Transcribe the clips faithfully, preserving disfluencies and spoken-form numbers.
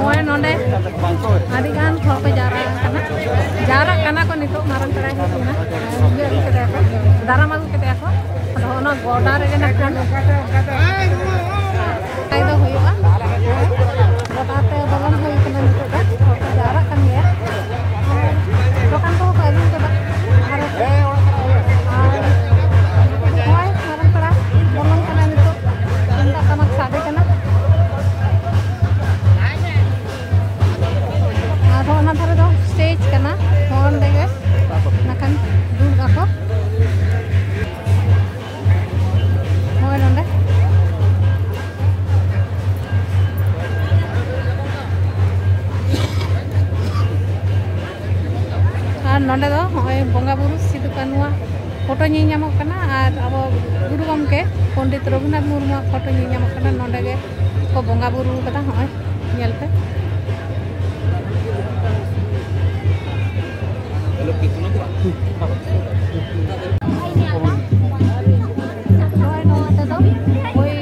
ᱱᱚᱜᱼᱚᱭ ᱱᱚᱰᱮ ᱟᱹᱰᱤ ᱜᱟᱱ ᱦᱚᱲ ᱠᱚ ᱡᱟᱣᱨᱟ ᱟᱠᱟᱱᱟ᱾ ᱡᱟᱣᱨᱟᱜ ᱠᱟᱱᱟ ᱠᱚ ᱱᱤᱛᱚᱜ᱾ ᱢᱟᱨᱟᱝ ᱯᱮᱲᱟ ᱦᱮᱡ ᱮᱱᱟ, ᱤᱭᱟᱹ ᱟᱹᱜᱩ ᱠᱮᱫᱮᱭᱟ ᱠᱚ, ᱫᱟᱨᱟᱢ ᱟᱹᱜᱩ ᱠᱮᱫᱮᱭᱟ ᱠᱚ᱾ ᱟᱫᱚ ᱚᱱᱟ ᱜᱚᱰᱟ ᱨᱮᱜᱮ ᱱᱟᱜ ᱠᱷᱟᱱ ᱟᱭ ᱫᱚ ᱦᱩᱭᱩᱜᱼᱟ᱾ ᱜᱚᱰᱟ ᱛᱮ ᱵᱚᱞᱚᱱ ᱦᱩᱭ ᱠᱟᱱᱟ ᱱᱤᱛᱚᱜ ᱫᱚ᱾ ᱦᱚᱲ ᱠᱚ ᱡᱟᱣᱨᱟᱜ ᱠᱟᱱ ᱜᱮᱭᱟ᱾ ᱫᱚᱠᱟᱱ ᱠᱚᱦᱚᱸ ᱠᱚ ᱟᱹᱜᱩ ᱠᱟᱫᱟ᱾ ᱟᱨ, ᱟᱨ ᱱᱚᱜᱼᱚᱭ ᱢᱟᱨᱟᱝ ᱯᱮᱲᱟ ᱵᱚᱞᱚᱱ ᱠᱟᱱᱟ ᱱᱤᱛᱚᱜ᱾ ᱛᱩᱢᱫᱟᱜ ᱴᱟᱢᱟᱠ ᱥᱟᱰᱮ ᱠᱟᱱᱟ᱾ ᱟᱨᱦᱚᱸ ᱚᱱᱟ ᱫᱷᱟᱨᱮ ᱫᱚ ᱥᱴᱮᱡᱽ ᱠᱟᱱᱟ, ᱚᱸᱰᱮ ᱜᱮ ᱱᱟᱠᱷᱟᱱ ᱫᱩᱲᱩᱵ ᱟᱠᱚ᱾ ᱱᱚᱜᱼᱚᱭ ᱱᱚᱰᱮ᱾ ᱟᱨ ᱱᱚᱰᱮ ᱫᱚ ᱱᱚᱜᱼᱚᱭ ᱵᱚᱸᱜᱟ ᱵᱩᱨᱩ ᱥᱤᱫᱩ ᱠᱟᱹᱱᱩᱣᱟᱜ ᱯᱷᱳᱴᱳ ᱧᱮᱞ ᱧᱟᱢᱚᱜ ᱠᱟᱱᱟ ᱟᱨ ᱟᱵᱚ ᱜᱩᱨᱩ ᱜᱚᱢᱠᱮ ᱯᱚᱱᱰᱤᱛ ᱨᱚᱜᱷᱩᱱᱟᱛᱷ ᱢᱩᱨᱢᱩᱣᱟᱜ ᱯᱷᱳᱴᱳ ᱧᱮᱞ ᱧᱟᱢᱚᱜ ᱠᱟᱱᱟ᱾ ᱱᱚᱰᱮ ᱜᱮ ᱠᱚ ᱵᱚᱸᱜᱟ ᱵᱩᱨᱩ ᱠᱟᱫᱟ᱾ ᱱᱚᱜᱼᱚᱭ ᱧᱮᱞ ᱯᱮ᱾ ᱱᱚᱜᱼᱚᱭ ᱱᱚᱣᱟ ᱛᱮᱫᱚ ᱵᱳᱭ,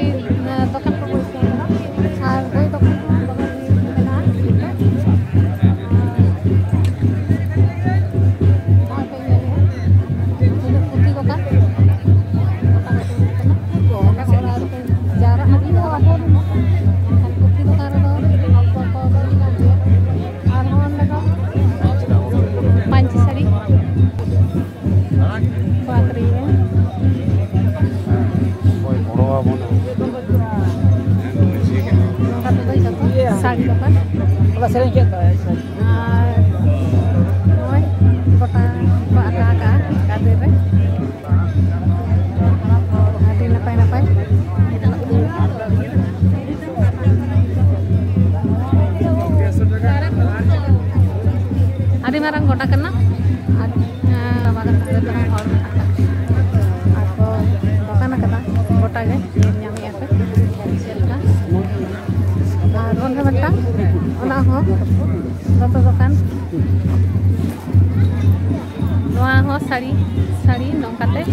ᱫᱚᱠᱟᱱ ᱠᱚ ᱵᱳᱭ ᱠᱚ ᱢᱮᱱᱟᱜᱼᱟ᱾ ᱟᱨ ᱵᱳᱭ ᱫᱚᱠᱟᱱ ᱠᱚ ᱫᱚᱢᱮ ᱵᱷᱤᱲ ᱢᱮᱱᱟᱜᱼᱟ᱾ ᱟᱨ ᱯᱩᱛᱷᱤ ᱫᱚᱠᱟᱱ ᱢᱚᱴᱟᱢᱩᱴᱤ ᱦᱩᱭᱩᱜ ᱠᱟᱱᱟ᱾ ᱦᱚᱲ ᱟᱨ ᱠᱚ ᱡᱟᱣᱨᱟᱜ ᱠᱟᱱᱟ, ᱡᱟᱣᱨᱟᱜ ᱠᱟᱱᱟ ᱠᱚ᱾ ᱮᱱᱠᱷᱟᱱ ᱯᱩᱛᱷᱤ ᱫᱚᱠᱟᱱ ᱨᱮᱫᱚ ᱚᱞᱯᱚ ᱠᱚ ᱢᱮᱱᱟᱜ ᱜᱮᱭᱟ᱾ ᱟᱨᱦᱚᱸ ᱚᱸᱰᱮ ᱫᱚ ᱯᱟᱹᱧᱪᱤ ᱥᱟᱹᱲᱤ ᱠᱚ ᱟᱹᱠᱷᱨᱤᱧᱟ᱾ ᱚᱠᱚᱭ ᱜᱚᱲᱚ ᱟᱵᱚᱱᱟ? ᱱᱚᱝᱠᱟ ᱛᱮᱫᱚ ᱡᱚᱛᱚ ᱥᱟᱹᱲᱤ ᱫᱚᱠᱟᱱ᱾ ᱟᱨ ᱱᱚᱜᱼᱚᱭ ᱜᱚᱴᱟ ᱠᱚ ᱟᱠᱟ ᱟᱠᱟᱜᱼᱟ ᱜᱟᱫᱮ ᱨᱮ᱾ ᱟᱹᱰᱤ ᱱᱟᱯᱟᱭ ᱱᱟᱯᱟᱭ᱾ ᱟᱹᱰᱤ ᱢᱟᱨᱟᱝ ᱜᱚᱰᱟ ᱠᱟᱱᱟ᱾ ᱟᱨ, ᱦᱮᱸ, ᱵᱟᱵᱟ ᱠᱟᱛᱷᱟ ᱨᱮᱫᱚ ᱦᱚᱲ ᱢᱮᱱᱟᱜ ᱠᱚᱣᱟ᱾ ᱟᱨ ᱠᱚ ᱫᱚᱠᱟᱱ ᱟᱠᱟᱫᱟ ᱜᱚᱴᱟ ᱜᱮ, ᱧᱮᱞ ᱧᱟᱢᱮᱫᱼᱟ ᱯᱮ ᱪᱮᱫ ᱞᱮᱠᱟ᱾ ᱟᱨ ᱚᱸᱰᱮ ᱢᱤᱫᱴᱟᱝ, ᱚᱱᱟ ᱦᱚᱸ ᱫᱚᱛᱚ ᱫᱚᱠᱟᱱ᱾ ᱱᱚᱣᱟ ᱦᱚᱸ ᱥᱟᱹᱲᱤ, ᱥᱟᱹᱲᱤ ᱱᱚᱝᱠᱟᱛᱮ᱾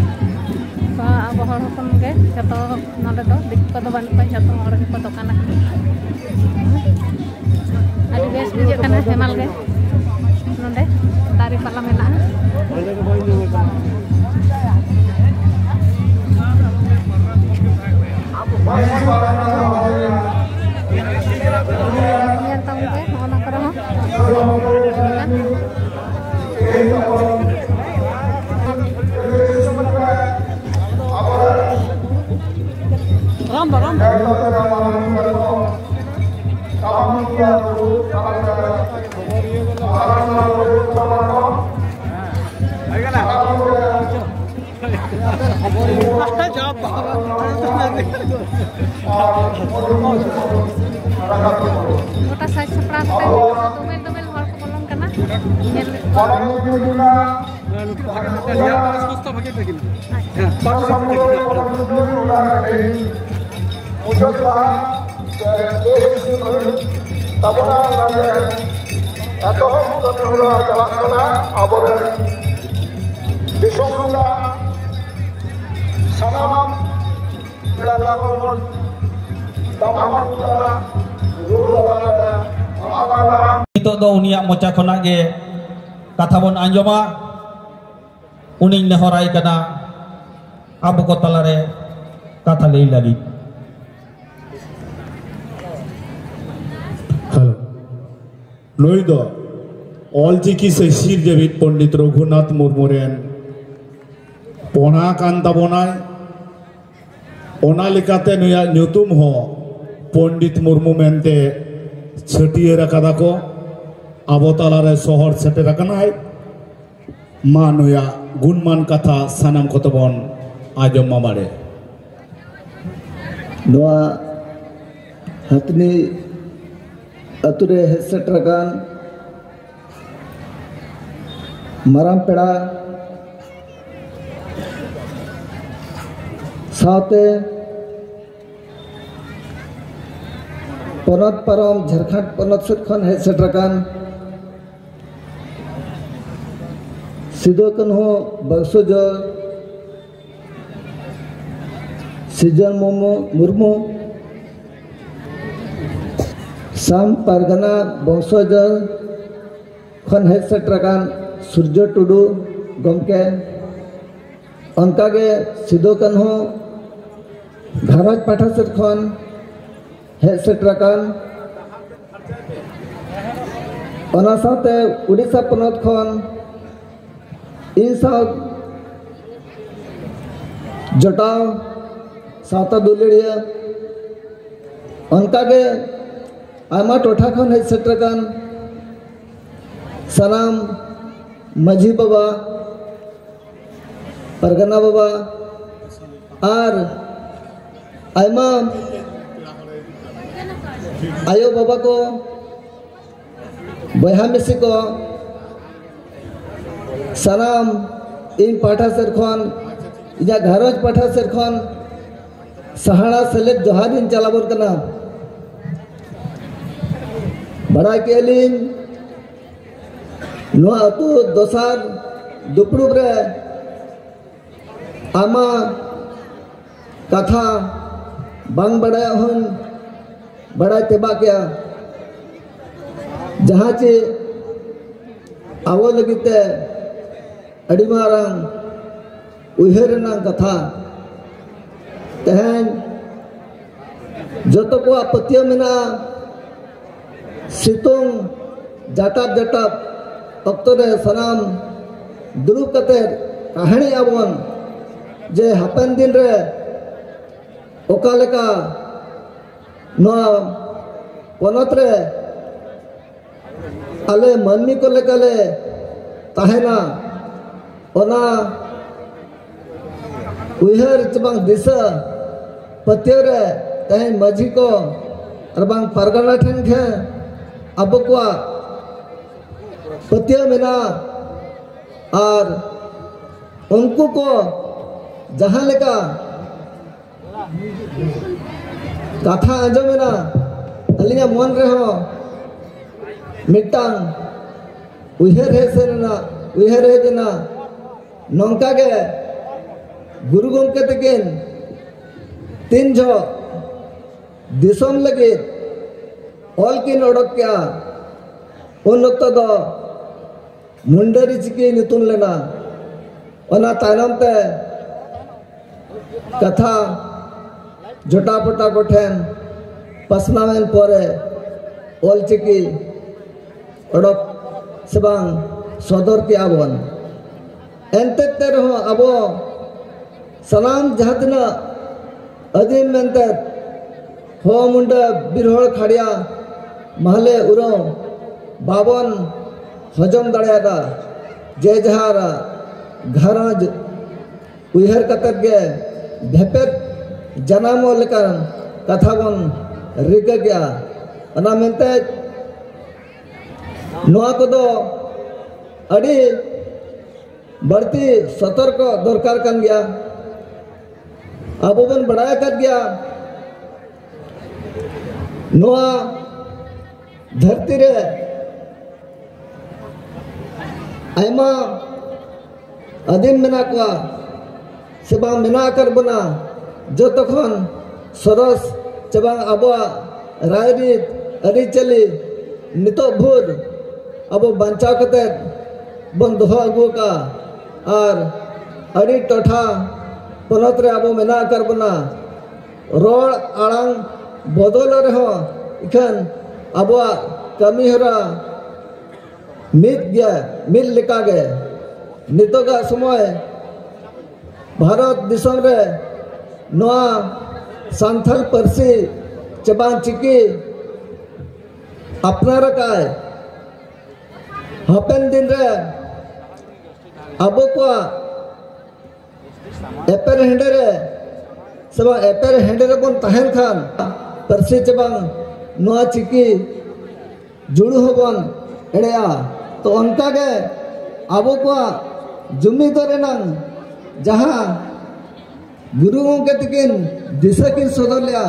ᱛᱚ ᱟᱵᱚ ᱦᱚᱲ ᱦᱚᱯᱚᱱ ᱜᱮ ᱡᱚᱛᱚ, ᱱᱚᱰᱮ ᱫᱚ ᱫᱤᱠᱩ ᱠᱚᱫᱚ ᱵᱟᱹᱱᱩᱜ ᱠᱚᱣᱟ, ᱡᱚᱛᱚ ᱦᱚᱲ ᱜᱮᱠᱚ ᱫᱚᱠᱟᱱ ᱟᱠᱟᱫᱟ᱾ ᱚᱱᱟ ᱜᱮ ᱱᱚᱰᱮ ᱫᱟᱨᱮ ᱯᱟᱞᱟ ᱢᱮᱱᱟᱜᱼᱟ᱾ ᱧᱮᱞ ᱛᱟᱵᱚᱱ ᱯᱮ ᱱᱚᱜᱼᱚ ᱱᱚᱣᱟ ᱠᱚᱨᱮ ᱦᱚᱸ᱾ ᱜᱚᱴᱟ ᱥᱟᱡᱽ ᱥᱟᱯᱲᱟᱣ ᱠᱟᱛᱮ ᱫᱚᱢᱮᱞ ᱫᱚᱢᱮᱞ ᱦᱚᱲ ᱠᱚ ᱵᱚᱞᱚᱱ ᱠᱟᱱᱟ᱾ ᱧᱮᱞ ᱞᱟᱹᱜᱤᱫ᱾ ᱢᱩᱪᱟᱹᱫ ᱢᱟᱦᱟ ᱥᱮ ᱛᱮᱭᱤᱥ ᱡᱩᱱ ᱛᱟᱵᱚᱱᱟ᱾ ᱚᱱᱟᱜᱮ ᱮᱛᱚᱦᱚᱵ ᱠᱟᱹᱢᱤ ᱦᱚᱨᱟ ᱪᱟᱞᱟᱜ ᱠᱟᱱᱟ᱾ ᱟᱵᱚᱨᱮᱱ ᱫᱤᱥᱚᱢ ᱨᱮᱱᱟᱜ ᱥᱟᱱᱟᱢ ᱯᱮᱲᱟ ᱠᱚᱵᱚᱱ ᱫᱟᱢᱟᱱ ᱠᱚ ᱠᱟᱱᱟ, ᱨᱩ ᱫᱟᱢᱟᱱ ᱠᱟᱱᱟ᱾ ᱱᱤᱛᱚᱜ ᱫᱚ ᱩᱱᱤᱭᱟᱜ ᱢᱚᱪᱟ ᱠᱷᱚᱱᱟᱜ ᱜᱮ ᱠᱟᱛᱷᱟ ᱵᱚᱱ ᱟᱸᱡᱚᱢᱟ᱾ ᱩᱱᱤᱧ ᱱᱮᱦᱚᱨᱟᱭ ᱠᱟᱱᱟ ᱟᱵᱚ ᱠᱚ ᱛᱟᱞᱟᱨᱮ ᱠᱟᱛᱷᱟ ᱞᱟᱹᱭ ᱞᱟᱹᱜᱤᱫ᱾ ᱦᱮᱞᱳ᱾ ᱱᱩᱭ ᱫᱚ ᱚᱞᱪᱤᱠᱤ ᱥᱮ ᱥᱤᱨᱡᱟᱹᱣᱤᱡ ᱯᱚᱱᱰᱤᱛ ᱨᱚᱜᱷᱩᱱᱟᱛᱷ ᱢᱩᱨᱢᱩ ᱨᱮᱱ ᱯᱚᱱᱟ ᱠᱟᱱ ᱛᱟᱵᱚᱱᱟᱭ᱾ ᱚᱱᱟ ᱞᱮᱠᱟᱛᱮ ᱱᱩᱭᱟᱜ ᱧᱩᱛᱩᱢ ᱦᱚᱸ ᱯᱚᱱᱰᱤᱛ ᱢᱩᱨᱢᱩ ᱢᱮᱱᱛᱮ ᱪᱷᱟᱹᱴᱭᱟᱹᱨ ᱟᱠᱟᱫᱟ ᱠᱚ᱾ ᱟᱵᱚ ᱛᱟᱞᱟᱨᱮ ᱥᱚᱦᱚᱨ ᱥᱮᱴᱮᱨ ᱟᱠᱟᱱᱟᱭ᱾ ᱢᱟ ᱱᱩᱭᱟᱜ ᱜᱩᱱᱢᱟᱱ ᱠᱟᱛᱷᱟ ᱥᱟᱱᱟᱢ ᱠᱚᱛᱮ ᱵᱚᱱ ᱟᱸᱡᱚᱢ ᱢᱟ ᱵᱟᱲᱮ᱾ ᱱᱚᱣᱟ ᱦᱟᱹᱛᱱᱤ ᱟᱹᱛᱩ ᱨᱮ ᱦᱮᱡ ᱥᱮᱴᱮᱨ ᱟᱠᱟᱱ ᱢᱟᱨᱟᱝ ᱯᱮᱲᱟ ᱥᱟᱶᱛᱮ ᱯᱚᱱᱚᱛ ᱯᱟᱨᱚᱢ ᱡᱷᱟᱲᱠᱷᱚᱸᱰ ᱯᱚᱱᱚᱛ ᱥᱮᱫ ᱠᱷᱚᱱ ᱦᱮᱡ ᱥᱮᱴᱮᱨ ᱟᱠᱟᱱ ᱥᱤᱫᱩ ᱠᱟᱹᱱᱦᱩ ᱵᱚᱝᱥᱚᱡᱚ ᱥᱤᱨᱡᱚᱱ ᱢᱩᱨᱢᱩ, ᱢᱩᱨᱢᱩ, ᱥᱟᱢ ᱯᱟᱨᱜᱟᱱᱟ ᱵᱚᱝᱥᱚᱡᱚ ᱠᱷᱚᱱ ᱦᱮᱡ ᱥᱮᱴᱮᱨ ᱟᱠᱟᱱ ᱥᱩᱨᱡᱚ ᱴᱩᱰᱩ ᱜᱚᱢᱠᱮ, ᱚᱱᱠᱟᱜᱮ ᱥᱤᱫᱩ ᱠᱟᱹᱱᱦᱩ ᱜᱷᱟᱨᱚᱸᱡᱽ ᱯᱟᱦᱴᱟ ᱥᱮᱫ ᱠᱷᱚᱱ ᱦᱮᱡ ᱥᱮᱴᱮᱨ ᱟᱠᱟᱱ, ᱚᱱᱟ ᱥᱟᱶᱛᱮ ᱩᱰᱤᱥᱟ ᱯᱚᱱᱚᱛ ᱠᱷᱚᱱ ᱤᱧ ᱥᱟᱶ ᱡᱚᱴᱟᱣ ᱥᱟᱶᱛᱟ ᱫᱩᱞᱟᱹᱲᱤᱭᱟᱹ, ᱚᱱᱠᱟᱜᱮ ᱟᱭᱢᱟ ᱴᱚᱴᱷᱟ ᱠᱷᱚᱱ ᱦᱮᱡ ᱥᱮᱴᱮᱨ ᱟᱠᱟᱱ ᱥᱟᱱᱟᱢ ᱢᱟᱹᱡᱷᱤ ᱵᱟᱵᱟ, ᱯᱟᱨᱜᱟᱱᱟ ᱵᱟᱵᱟ ᱟᱨ ᱟᱭᱢᱟ ᱟᱭᱳ ᱵᱟᱵᱟ ᱠᱚ, ᱵᱚᱭᱦᱟ ᱢᱤᱥᱤ ᱠᱚ, ᱥᱟᱱᱟᱢ ᱤᱧ ᱯᱟᱦᱴᱟ ᱥᱮᱫ ᱠᱷᱚᱱ, ᱤᱧᱟᱹᱜ ᱜᱷᱟᱨᱚᱸᱡᱽ ᱯᱟᱦᱴᱟ ᱥᱮᱫ ᱠᱷᱚᱱ ᱥᱟᱦᱟᱲᱟ ᱥᱮᱞᱮᱫ ᱡᱚᱦᱟᱨ ᱤᱧ ᱪᱟᱞ ᱟᱵᱚᱱ ᱠᱟᱱᱟ᱾ ᱵᱟᱲᱟᱭ ᱠᱮᱜᱼᱟ ᱞᱤᱧ, ᱱᱚᱣᱟ ᱟᱹᱛᱩ ᱫᱚᱥᱟᱨ ᱫᱩᱯᱲᱩᱵ ᱨᱮ ᱟᱭᱢᱟ ᱠᱟᱛᱷᱟ ᱵᱟᱝ ᱵᱟᱲᱟᱭᱟᱜ ᱦᱚᱸᱧ ᱵᱟᱲᱟᱭ ᱛᱮᱵᱟᱜ ᱠᱮᱜᱼᱟ, ᱡᱟᱦᱟᱸ ᱪᱮ ᱟᱵᱚ ᱞᱟᱹᱜᱤᱫ ᱛᱮ ᱟᱹᱰᱤ ᱢᱟᱨᱟᱝ ᱩᱭᱦᱟᱹᱨ ᱨᱮᱱᱟᱜ ᱠᱟᱛᱷᱟ᱾ ᱛᱮᱦᱮᱧ ᱡᱚᱛᱚ ᱠᱚᱣᱟᱜ ᱯᱟᱹᱛᱭᱟᱹᱣ ᱢᱮᱱᱟᱜᱼᱟ, ᱥᱤᱛᱩᱝ ᱡᱟᱴᱟᱵ ᱡᱟᱴᱟᱵ ᱚᱠᱛᱚ ᱨᱮ ᱥᱟᱱᱟᱢ ᱫᱩᱲᱩᱵ ᱠᱟᱛᱮ ᱠᱟᱹᱦᱱᱤ ᱟᱵᱚᱱ ᱡᱮ ᱦᱟᱯᱮᱱ ᱫᱤᱱ ᱨᱮ ᱚᱠᱟ ᱞᱮᱠᱟ ᱱᱚᱣᱟ ᱯᱚᱱᱚᱛ ᱨᱮ ᱟᱞᱮ ᱢᱟᱹᱱᱢᱤ ᱠᱚ ᱞᱮᱠᱟᱞᱮ ᱛᱟᱦᱮᱱᱟ, ᱚᱱᱟ ᱩᱭᱦᱟᱹᱨ ᱪᱮ ᱵᱟᱝ ᱫᱤᱥᱟᱹ ᱯᱟᱹᱛᱭᱟᱹᱣ ᱨᱮ ᱛᱮᱦᱮᱧ ᱢᱟᱹᱡᱷᱤ ᱠᱚ ᱟᱨ ᱵᱟᱝ ᱯᱟᱨᱜᱟᱱᱟ ᱴᱷᱮᱱ ᱜᱮ ᱟᱵᱚ ᱠᱚᱣᱟᱜ ᱯᱟᱹᱛᱭᱟᱹᱣ ᱢᱮᱱᱟᱜᱼᱟ᱾ ᱟᱨ ᱩᱱᱠᱩ ᱠᱚ ᱡᱟᱦᱟᱸ ᱞᱮᱠᱟ ᱠᱟᱛᱷᱟ ᱟᱸᱡᱚᱢ ᱮᱱᱟ, ᱟᱹᱞᱤᱧᱟᱜ ᱢᱚᱱ ᱨᱮᱦᱚᱸ ᱢᱤᱫᱴᱟᱝ ᱩᱭᱦᱟᱹᱨ ᱦᱮᱡ ᱥᱮᱱ ᱮᱱᱟ, ᱩᱭᱦᱟᱹᱨ ᱦᱮᱡ ᱮᱱᱟ, ᱱᱚᱝᱠᱟ ᱜᱮ ᱜᱩᱨᱩ ᱜᱚᱢᱠᱮ ᱛᱟᱹᱠᱤᱱ ᱛᱤᱱ ᱡᱚᱦᱚᱜ ᱫᱤᱥᱚᱢ ᱞᱟᱹᱜᱤᱫ ᱚᱞ ᱠᱤᱱ ᱚᱰᱚᱠ ᱠᱮᱜᱼᱟ, ᱩᱱ ᱚᱠᱛᱚ ᱫᱚ ᱢᱩᱱᱰᱟᱹᱨᱤ ᱪᱤᱠᱤ ᱧᱩᱛᱩᱢ ᱞᱮᱱᱟ᱾ ᱚᱱᱟ ᱛᱟᱭᱱᱚᱢ ᱛᱮ ᱠᱟᱛᱷᱟ ᱡᱚᱴᱟᱯᱚᱴᱟ ᱠᱚᱴᱷᱮᱱ ᱯᱟᱥᱱᱟᱣᱮᱱ ᱯᱚᱨᱮ ᱚᱞ ᱪᱤᱠᱤ ᱚᱰᱚᱠ ᱥᱮ ᱵᱟᱝ ᱥᱚᱫᱚᱨ ᱠᱮᱜᱼᱟ ᱵᱚᱱ᱾ ᱮᱱᱛᱮᱫ ᱛᱮ ᱨᱮᱦᱚᱸ ᱟᱵᱚ ᱥᱟᱱᱟᱢ ᱡᱟᱦᱟᱸ ᱛᱤᱱᱟᱹᱜ ᱟᱹᱫᱤᱢ ᱢᱮᱱᱛᱮ ᱦᱚ ᱢᱩᱱᱰᱟᱹ ᱵᱤᱨ ᱦᱚᱲ ᱠᱷᱟᱲᱭᱟ ᱢᱟᱦᱞᱮ ᱩᱨᱟᱹᱣ ᱵᱟᱵᱚᱱ ᱦᱚᱡᱚᱢ ᱫᱟᱲᱮᱭᱟᱫᱟ᱾ ᱡᱮ ᱡᱟᱦᱟᱨ ᱜᱷᱟᱨᱚᱸᱡᱽ ᱩᱭᱦᱟᱹᱨ ᱠᱟᱛᱮᱫ ᱜᱮ ᱵᱷᱮᱯᱮᱫ ᱡᱟᱱᱟᱢᱚᱜ ᱞᱮᱠᱟᱱ ᱠᱟᱛᱷᱟ ᱵᱚᱱ ᱨᱤᱠᱟᱹ ᱠᱮᱜᱼᱟ᱾ ᱚᱱᱟ ᱢᱮᱱᱛᱮ ᱱᱚᱣᱟ ᱠᱚᱫᱚ ᱟᱹᱰᱤ ᱵᱟᱹᱲᱛᱤ ᱥᱚᱛᱚᱨᱠᱚ ᱫᱚᱨᱠᱟᱨ ᱠᱟᱱ ᱜᱮᱭᱟ᱾ ᱟᱵᱚ ᱵᱚᱱ ᱵᱟᱲᱟᱭ ᱟᱠᱟᱫ ᱜᱮᱭᱟ, ᱱᱚᱣᱟ ᱫᱷᱟᱹᱨᱛᱤ ᱨᱮ ᱟᱭᱢᱟ ᱟᱹᱫᱤᱢ ᱢᱮᱱᱟᱜ ᱠᱚᱣᱟ ᱥᱮ ᱵᱟᱝ ᱢᱮᱱᱟᱜ ᱟᱠᱟᱫ ᱵᱚᱱᱟ, ᱡᱚᱛᱚ ᱠᱷᱚᱱ ᱥᱚᱨᱚᱥ ᱪᱮ ᱵᱟᱝ ᱟᱵᱚᱣᱟᱜ ᱨᱟᱭᱨᱤᱛ ᱟᱹᱨᱤᱪᱟᱹᱞᱤ ᱱᱤᱛᱚᱜ ᱵᱷᱳᱨ ᱟᱵᱚ ᱵᱟᱧᱪᱟᱣ ᱠᱟᱛᱮ ᱵᱚᱱ ᱫᱚᱦᱚ ᱟᱹᱜᱩ ᱟᱠᱟᱫᱼᱟ᱾ ᱟᱨ ᱟᱹᱰᱤ ᱴᱚᱴᱷᱟ ᱯᱚᱱᱚᱛ ᱨᱮ ᱟᱵᱚ ᱢᱮᱱᱟᱜ ᱟᱠᱟᱫ ᱵᱚᱱᱟ᱾ ᱨᱚᱲ ᱟᱲᱟᱝ ᱵᱚᱫᱚᱞ ᱨᱮᱦᱚᱸ ᱤᱠᱷᱟᱹᱱ ᱟᱵᱚᱣᱟᱜ ᱠᱟᱹᱢᱤ ᱦᱚᱨᱟ ᱢᱤᱫ ᱜᱮ, ᱢᱤᱫ ᱞᱮᱠᱟ ᱜᱮ᱾ ᱱᱤᱛᱚᱜᱟᱜ ᱥᱚᱢᱚᱭ ᱵᱷᱟᱨᱚᱛ ᱫᱤᱥᱚᱢ ᱨᱮ ᱱᱚᱣᱟ ᱥᱟᱱᱛᱟᱲ ᱯᱟᱹᱨᱥᱤ ᱪᱮ ᱵᱟᱝ ᱪᱤᱠᱤ ᱟᱯᱱᱟᱨ ᱟᱠᱟᱫ᱾ ᱦᱟᱯᱮᱱ ᱫᱤᱱ ᱨᱮ ᱟᱵᱚ ᱠᱚᱣᱟᱜ ᱮᱯᱮᱨ ᱦᱮᱸᱰᱮ ᱨᱮ ᱥᱮ ᱵᱟᱝ ᱮᱯᱮᱨ ᱦᱮᱸᱰᱮ ᱨᱮᱵᱚᱱ ᱛᱟᱦᱮᱱ ᱠᱷᱟᱱ ᱯᱟᱹᱨᱥᱤ ᱪᱮ ᱵᱟᱝ ᱱᱚᱣᱟ ᱪᱤᱠᱤ ᱡᱩᱲᱩ ᱦᱚᱸᱵᱚᱱ ᱮᱲᱮᱜᱼᱟ᱾ ᱛᱚ ᱚᱱᱠᱟ ᱜᱮ ᱟᱵᱚ ᱠᱚᱣᱟᱜ ᱡᱩᱢᱤᱫ ᱨᱮᱱᱟᱝ ᱡᱟᱦᱟᱸ ᱜᱩᱨᱩ ᱜᱚᱢᱠᱮ ᱛᱟᱹᱠᱤᱱ ᱫᱤᱥᱟᱹ ᱠᱤᱱ ᱥᱚᱫᱚᱨ ᱞᱮᱜᱼᱟ,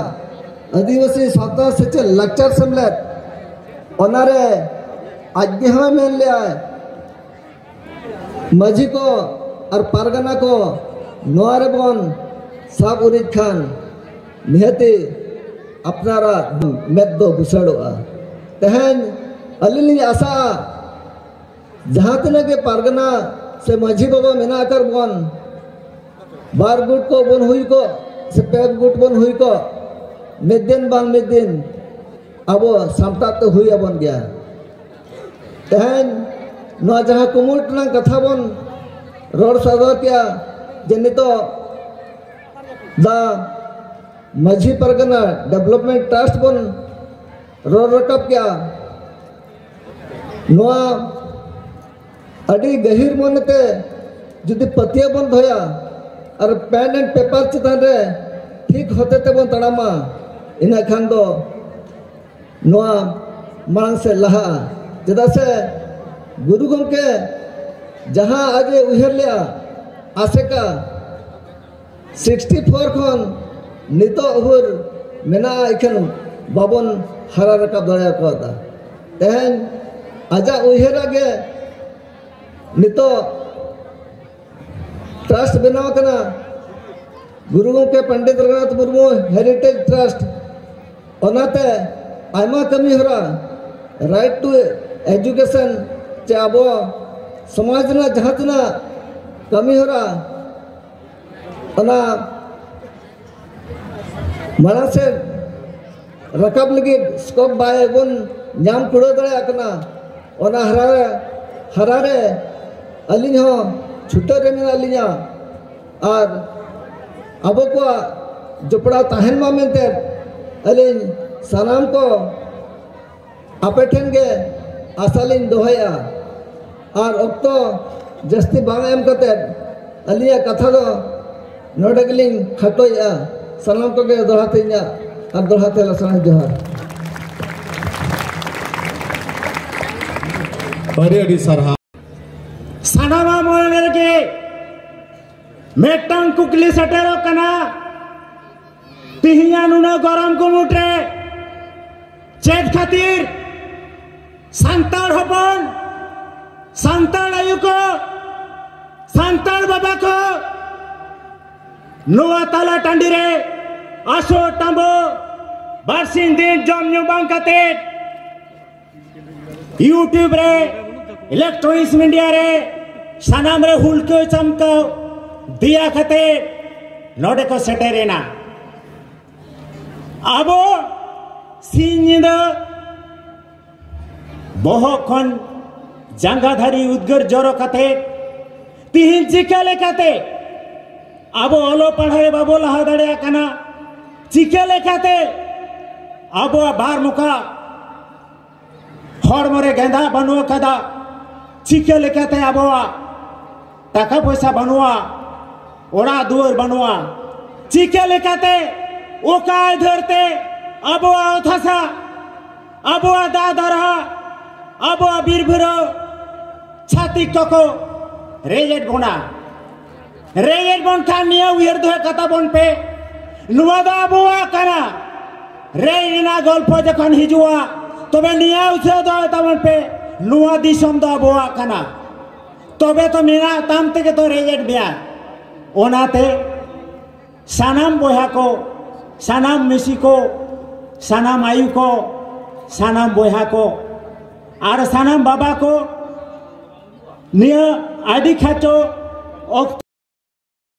ᱟᱹᱫᱤᱵᱟᱹᱥᱤ ᱥᱟᱶᱛᱟ ᱥᱮᱪᱮᱫ ᱞᱟᱠᱪᱟᱨ ᱥᱮᱢᱞᱮᱫ, ᱚᱱᱟᱨᱮ ᱟᱡ ᱜᱮ ᱦᱚᱸᱭ ᱢᱮᱱ ᱞᱮᱜᱼᱟᱭ, ᱢᱟᱹᱡᱷᱤ ᱠᱚ ᱟᱨ ᱯᱟᱨᱜᱟᱱᱟ ᱠᱚ, ᱱᱚᱣᱟ ᱨᱮᱵᱚᱱ ᱥᱟᱵ ᱩᱨᱤᱡ ᱠᱷᱟᱱ ᱱᱤᱦᱟᱹᱛᱤ ᱟᱯᱱᱟᱨᱟᱜ ᱢᱮᱫ ᱫᱚ ᱵᱩᱥᱟᱹᱲᱚᱜᱼᱟ᱾ ᱛᱮᱦᱮᱧ ᱟᱹᱞᱤᱧ ᱞᱤᱧ ᱟᱥᱟᱜᱼᱟ, ᱡᱟᱦᱟᱸ ᱛᱤᱱᱟᱹᱜ ᱜᱮ ᱯᱟᱨᱜᱟᱱᱟ ᱥᱮ ᱢᱟᱹᱡᱷᱤ ᱵᱟᱵᱟ ᱢᱮᱱᱟᱜ ᱟᱠᱟᱫ ᱵᱚᱱ, ᱵᱟᱨ ᱜᱩᱴ ᱠᱚ ᱵᱚᱱ ᱦᱩᱭ ᱠᱚᱜ ᱥᱮ ᱯᱮ ᱜᱩᱴ ᱵᱚᱱ ᱦᱩᱭ ᱠᱚᱜ, ᱢᱤᱫ ᱫᱤᱱ ᱵᱟᱝ ᱢᱤᱫ ᱫᱤᱱ ᱟᱵᱚ ᱥᱟᱢᱴᱟᱣ ᱛᱮ ᱦᱩᱭ ᱟᱵᱚᱱ ᱜᱮᱭᱟ᱾ ᱛᱮᱦᱮᱧ ᱱᱚᱣᱟ ᱡᱟᱦᱟᱸ ᱠᱩᱢᱩᱴ ᱨᱮᱱᱟᱜ ᱠᱟᱛᱷᱟ ᱵᱚᱱ ᱨᱚᱲ ᱥᱚᱫᱚᱨ ᱠᱮᱜᱼᱟ, ᱡᱮ ᱱᱤᱛᱚᱜ ᱫᱟ ᱢᱟᱹᱡᱷᱤ ᱯᱟᱨᱜᱟᱱᱟ ᱰᱮᱵᱷᱞᱚᱯᱢᱮᱱᱴ ᱴᱨᱟᱥᱴ ᱵᱚᱱ ᱨᱚᱲ ᱨᱟᱠᱟᱵ ᱠᱮᱜᱼᱟ, ᱱᱚᱣᱟ ᱟᱹᱰᱤ ᱜᱟᱹᱦᱤᱨ ᱢᱚᱱᱮᱛᱮ ᱡᱩᱫᱤ ᱯᱟᱹᱛᱭᱟᱹᱣ ᱵᱚᱱ ᱫᱚᱦᱚᱭᱟ ᱟᱨ ᱯᱮᱱ ᱮᱱᱰ ᱯᱮᱯᱟᱨ ᱪᱮᱛᱟᱱ ᱨᱮ ᱴᱷᱤᱠ ᱦᱚᱛᱮ ᱛᱮᱵᱚᱱ ᱛᱟᱲᱟᱢᱟ, ᱤᱱᱟᱹ ᱠᱷᱟᱱ ᱫᱚ ᱱᱚᱣᱟ ᱢᱟᱲᱟᱝ ᱥᱮᱫ ᱞᱟᱦᱟᱜᱼᱟ᱾ ᱪᱮᱫᱟᱜ ᱥᱮ ᱜᱩᱨᱩ ᱜᱚᱢᱠᱮ ᱡᱟᱦᱟᱸ ᱟᱡ ᱮ ᱩᱭᱦᱟᱹᱨ ᱞᱮᱜᱼᱟ, ᱟᱥᱮᱠᱟ ᱥᱤᱠᱥᱴᱤ ᱯᱷᱳᱨ ᱠᱷᱚᱱ ᱱᱤᱛᱚᱜ ᱦᱚᱸ ᱢᱮᱱᱟᱜᱼᱟ, ᱤᱠᱷᱟᱹᱱ ᱵᱟᱵᱚᱱ ᱦᱟᱨᱟ ᱨᱟᱠᱟᱵ ᱫᱟᱲᱮ ᱟᱠᱟᱣᱫᱟ᱾ ᱛᱮᱦᱮᱧ ᱟᱡᱟᱜ ᱩᱭᱦᱟᱹᱨᱟᱜ ᱜᱮ ᱱᱤᱛᱚᱜ ᱴᱨᱟᱥᱴ ᱵᱮᱱᱟᱣ ᱟᱠᱟᱱᱟ, ᱜᱩᱨᱩ ᱜᱚᱢᱠᱮ ᱯᱚᱱᱰᱤᱛ ᱨᱚᱜᱷᱩᱱᱟᱛᱷ ᱢᱩᱨᱢᱩ ᱦᱮᱨᱤᱴᱮᱡᱽ ᱴᱨᱟᱥᱴ᱾ ᱚᱱᱟᱛᱮ ᱟᱭᱢᱟ ᱠᱟᱹᱢᱤ ᱦᱚᱨᱟ, ᱨᱟᱭᱤᱴ ᱴᱩ ᱮᱡᱩᱠᱮᱥᱚᱱ, ᱪᱮ ᱟᱵᱚ ᱥᱚᱢᱟᱡᱽ ᱨᱮᱱᱟᱜ ᱡᱟᱦᱟᱸ ᱛᱤᱱᱟᱹᱜ ᱠᱟᱹᱢᱤ ᱦᱚᱨᱟ, ᱚᱱᱟ ᱢᱟᱲᱟᱝ ᱥᱮᱫ ᱨᱟᱠᱟᱵ ᱞᱟᱹᱜᱤᱫ ᱥᱠᱳᱯ ᱵᱟᱭ ᱵᱚᱱ ᱧᱟᱢ ᱠᱩᱲᱟᱹᱣ ᱫᱟᱲᱮᱭᱟᱜ ᱠᱟᱱᱟ᱾ ᱚᱱᱟ ᱦᱟᱨᱟ ᱨᱮ, ᱦᱟᱨᱟ ᱨᱮ ᱟᱹᱞᱤᱧ ᱦᱚᱸ ᱪᱷᱩᱴᱟᱹᱣ ᱨᱮ ᱢᱮᱱᱟᱜ ᱞᱤᱧᱟ᱾ ᱟᱨ ᱟᱵᱚ ᱠᱚᱣᱟᱜ ᱡᱚᱯᱲᱟᱣ ᱛᱟᱦᱮᱱ ᱢᱟ ᱢᱮᱱᱛᱮ ᱟᱹᱞᱤᱧ ᱥᱟᱱᱟᱢ ᱠᱚ ᱟᱯᱮ ᱴᱷᱮᱱ ᱜᱮ ᱟᱥᱟ ᱞᱤᱧ ᱫᱚᱦᱚᱭᱟ᱾ ᱟᱨ ᱚᱠᱛᱚ ᱡᱟᱹᱥᱛᱤ ᱵᱟᱝ ᱮᱢ ᱠᱟᱛᱮ ᱟᱹᱞᱤᱧᱟᱜ ᱠᱟᱛᱷᱟ ᱫᱚ ᱱᱚᱰᱮ ᱜᱮᱞᱤᱧ ᱠᱷᱟᱴᱚᱭᱮᱫᱼᱟ᱾ ᱥᱟᱱᱟᱢ ᱠᱚᱜᱮ ᱫᱚᱦᱲᱟ ᱛᱮ ᱤᱧᱟᱹᱜ ᱟᱨ ᱫᱚᱦᱲᱟ ᱛᱮ ᱞᱟᱥᱟᱲᱦᱮᱫ ᱡᱚᱦᱟᱨ᱾ ᱟᱹᱰᱤ ᱟᱹᱰᱤ ᱥᱟᱨᱦᱟᱣ᱾ ᱥᱟᱱᱟᱢᱟᱜ ᱢᱚᱱᱮ ᱨᱮᱜᱮ ᱢᱤᱫᱴᱟᱝ ᱠᱩᱠᱞᱤ ᱥᱮᱴᱮᱨᱚᱜ ᱠᱟᱱᱟ, ᱛᱤᱦᱤᱧᱟᱜ ᱱᱩᱱᱟᱹᱜ ᱜᱚᱨᱚᱢ ᱠᱩᱢᱩᱴ ᱨᱮ ᱪᱮᱫ ᱠᱷᱟᱹᱛᱤᱨ ᱥᱟᱱᱛᱟᱲ ᱦᱚᱯᱚᱱ, ᱥᱟᱱᱛᱟᱲ ᱟᱭᱳ ᱠᱚ, ᱥᱟᱱᱛᱟᱲ ᱵᱟᱵᱟ ᱠᱚ ᱱᱚᱣᱟ ᱛᱟᱞᱟ ᱴᱟᱺᱰᱤ ᱨᱮ ᱟᱥᱚ ᱴᱟᱸᱵᱚ ᱵᱟᱨᱥᱤᱧ ᱫᱤᱱ ᱡᱚᱢ ᱧᱩ ᱵᱟᱝ ᱠᱟᱛᱮ YouTube ᱨᱮ ᱤᱞᱮᱠᱴᱨᱚᱱᱤᱠᱥ ᱢᱤᱰᱤᱭᱟ ᱨᱮ ᱥᱟᱱᱟᱢ ᱨᱮ ᱦᱩᱞᱠᱟᱹ ᱪᱟᱢᱠᱟᱣ ᱫᱮᱭᱟ ᱠᱟᱛᱮ ᱱᱚᱰᱮ ᱠᱚ ᱥᱮᱴᱮᱨᱮᱱᱟ᱾ ᱟᱵᱚ ᱥᱤᱧ ᱧᱤᱫᱟᱹ ᱵᱚᱦᱚᱜ ᱠᱷᱚᱱ ᱡᱟᱸᱜᱟ ᱫᱷᱟᱹᱨᱤᱡ ᱩᱫᱽᱜᱟᱹᱨ ᱡᱚᱨᱚ ᱠᱟᱛᱮ ᱛᱤᱦᱤᱧ ᱪᱤᱠᱟᱹ ᱞᱮᱠᱟᱛᱮ ᱟᱵᱚ ᱚᱞᱚᱜ ᱯᱟᱲᱦᱟᱣ ᱨᱮ ᱵᱟᱵᱚ ᱞᱟᱦᱟ ᱫᱟᱲᱮᱭᱟᱜ ᱠᱟᱱᱟ? ᱪᱤᱠᱟᱹ ᱞᱮᱠᱟᱛᱮ ᱟᱵᱚᱣᱟᱜ ᱵᱟᱨ ᱢᱚᱠᱟ ᱦᱚᱲᱢᱚ ᱨᱮ ᱜᱮᱸᱫᱟᱜ ᱵᱟᱹᱱᱩᱜ ᱟᱠᱟᱫᱟ? ᱪᱤᱠᱟᱹ ᱞᱮᱠᱟᱛᱮ ᱟᱵᱚᱣᱟᱜ ᱴᱟᱠᱟ ᱯᱚᱭᱥᱟ ᱵᱟᱹᱱᱩᱜᱼᱟ, ᱚᱲᱟᱜ ᱫᱩᱣᱟᱹᱨ ᱵᱟᱹᱱᱩᱜᱼᱟ? ᱪᱤᱠᱟᱹ ᱞᱮᱠᱟᱛᱮ ᱚᱠᱟ ᱟᱹᱭᱫᱟᱹᱨ ᱛᱮ ᱟᱵᱚᱣᱟᱜ ᱚᱛ ᱦᱟᱥᱟ, ᱟᱵᱚᱣᱟᱜ ᱫᱟᱜ ᱫᱟᱨᱦᱟ, ᱟᱵᱚᱣᱟᱜ ᱵᱤᱨ ᱵᱩᱨᱩ ᱪᱷᱟᱹᱛᱤᱠ ᱠᱚᱠᱚ ᱨᱮᱡᱮᱫ ᱵᱚᱱᱟ? ᱨᱮᱡᱮᱫ ᱵᱚᱱ ᱠᱷᱟᱱ ᱱᱤᱭᱟᱹ ᱩᱭᱦᱟᱹᱨ ᱫᱚᱦᱚ ᱠᱟᱛᱟ ᱵᱚᱱ ᱯᱮ, ᱱᱚᱣᱟ ᱫᱚ ᱟᱵᱚᱣᱟᱜ ᱠᱟᱱᱟ᱾ ᱨᱮᱡ ᱨᱮᱱᱟᱜ ᱜᱚᱞᱯᱷᱚ ᱡᱚᱠᱷᱚᱱ ᱦᱤᱡᱩᱜᱼᱟ, ᱛᱚᱵᱮ ᱱᱤᱭᱟᱹ ᱩᱭᱦᱟᱹᱨ ᱫᱚᱦᱚ ᱛᱟᱵᱚᱱ ᱯᱮ, ᱱᱚᱣᱟ ᱫᱤᱥᱚᱢ ᱫᱚ ᱟᱵᱚᱣᱟᱜ ᱠᱟᱱᱟ᱾ ᱛᱚᱵᱮ ᱛᱚ ᱢᱮᱱᱟᱜ ᱛᱟᱢ ᱛᱮᱜᱮ ᱛᱚ ᱨᱮᱡᱮᱫ ᱢᱮᱭᱟ᱾ ᱚᱱᱟᱛᱮ ᱥᱟᱱᱟᱢ ᱵᱚᱭᱦᱟ ᱠᱚ, ᱥᱟᱱᱟᱢ ᱢᱤᱥᱤ ᱠᱚ, ᱥᱟᱱᱟᱢ ᱟᱭᱩ ᱠᱚ, ᱥᱟᱱᱟᱢ ᱵᱚᱭᱦᱟ ᱠᱚ ᱟᱨ ᱥᱟᱱᱟᱢ ᱵᱟᱵᱟ ᱠᱚ, ᱱᱤᱭᱟᱹ ᱟᱹᱰᱤ ᱠᱷᱟᱴᱚ ᱚᱠᱛᱚ